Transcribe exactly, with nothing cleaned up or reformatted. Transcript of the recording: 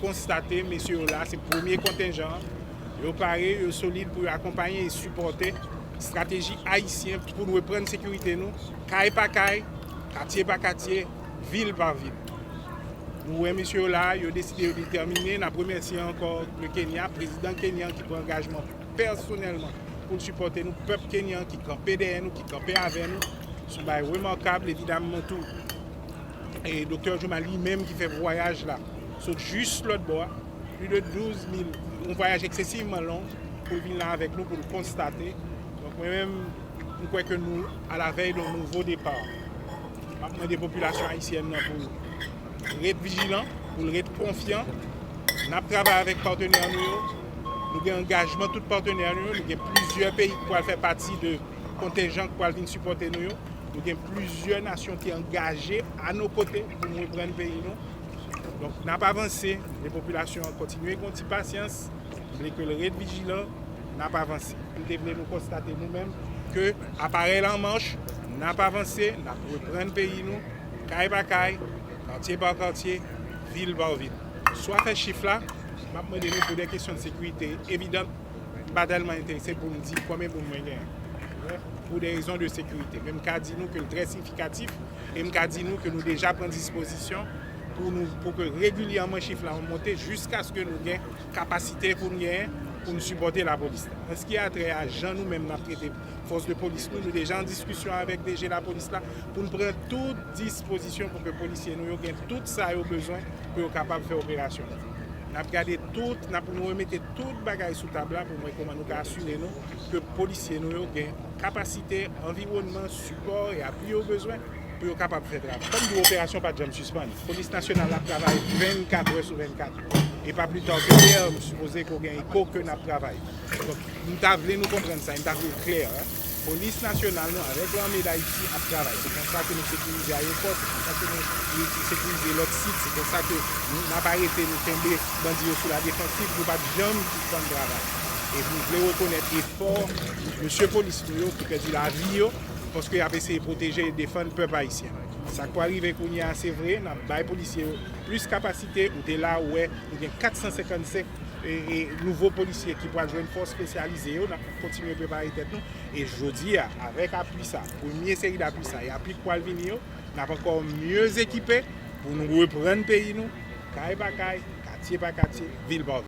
konstate, mesye yo la, se premye kontenjan an. Yo pare, yo solid pou yo akonpaye e sipòte estrateji ayisyen pou n reprann sekirite nou, kay pa kay, katye pa katye, vil pa vil. Nou wè mesye yo la, yo deside, yo detèmine. N ap remèsye ankò le Kenya, prezidan kenyan ki pran angajman pèsonèlman pou l sipòte nou, pèp kenyan ki kanpe dèyè nou, ki kanpe avè nou. Se yon bagay remakab, evidamman tou. E Doktè Juma li menm ki fè vwayaj la, sot jis lòt bò a, plis de douz mil, yon vwayaj eksesivman long pou l vin la avèk nou, pou l konstate. Donk, mwen menm, m kwè ke nou a la vèy d'un nouveau départ. M ap mande popilasyon ayisyèn nan pou l ret vijilan, pou l ret konfyan. N ap travay avèk patnè nou yo. Nou gen angajman tout patnè nou yo. Nou gen plizyè peyi ki pral fè pati de kontenjan ki pral vin sipòte nou yo. Nou gen plizyè nasyon ki angaje a nos côtés pou nou reprann peyi nou. Donk, n ap avanse. Lè popilasyon an kontinye gen yon ti pasyans. M vle ke l ret vijilan. N ap avanse. M te vle nou konstate nou menm ke aparèy la an mach, n ap avanse, n ap reprann peyi nou, kay pa kay, katye pa katye, vil pa vil. Sou afè chif la, m ap mande nou pou de kesyon de sekirite evidan, m pa tèlman enterese pou m di konbyen moun mwen genyen. Pou de rezon de sekirite. Men m ka di nou ke l trè siyifikatif, e m ka di nou ke nou deja pran dispozisyon pou nou, pou ke regilyèman chif la monte jiskaske nou gen kapasite pou n genyen pou n sipòte lapolis la. An se ki a trè a jan nou menm n ap trete fòs de polis nou, nou deja an diskisyon avèk D G lapolis la pou n pran tout dispozisyon pou ke polisye nou yo gen tout sa yo bezwen pou yo kapab fè operasyon. N ap gade tout, n ap nou remete tout bagay sou tab la pou n wè kòman nou ka asire nou ke polisye nou yo gen kapasite, anviwònman, sipò e apui yo bezwen pou yo kapab fè travay. Kòm di w, operasyon pa t janm sispann. Polis nasyonal ap travay vennkat è sou vennkat. E pa pli ta ke yè, m sipoze ke w gen eko ke n ap travay. Donk, m ta vle nou konprann sa, m ta vle l klè. Polis nasyonal nou avèk Lame Dayiti ap travay. Se konsa ke nou sekirize ayewopò, se konsa ke nou sekirize lòt sit, se konsa ke nou, n ap arete, nou kenbe bandi yo sou la defansiv, nou pa t janm sispann travay. E nou vle rekonèt efò mesye polis nou yo ki pèdi lavi yo, paske y ap eseye pwoteje e defann pèp ayisyen. Sa k pral rive kounye a, se vre, n ap bay polisye yo plis kapasite. Ou te la, ou wè, nou gen kat san senkannsenk e, e, nouvo polisye ki pral jwenn fòs espesyalize yo. N ap kontinye prepare tèt nou. E jodi a, avèk apui sa, premye seri dapui sa, e apui k pral vini yo, n ap ankò mye ekipe pou nou reprann peyi nou, kay pa kay, katye pa katye, vil pa vil.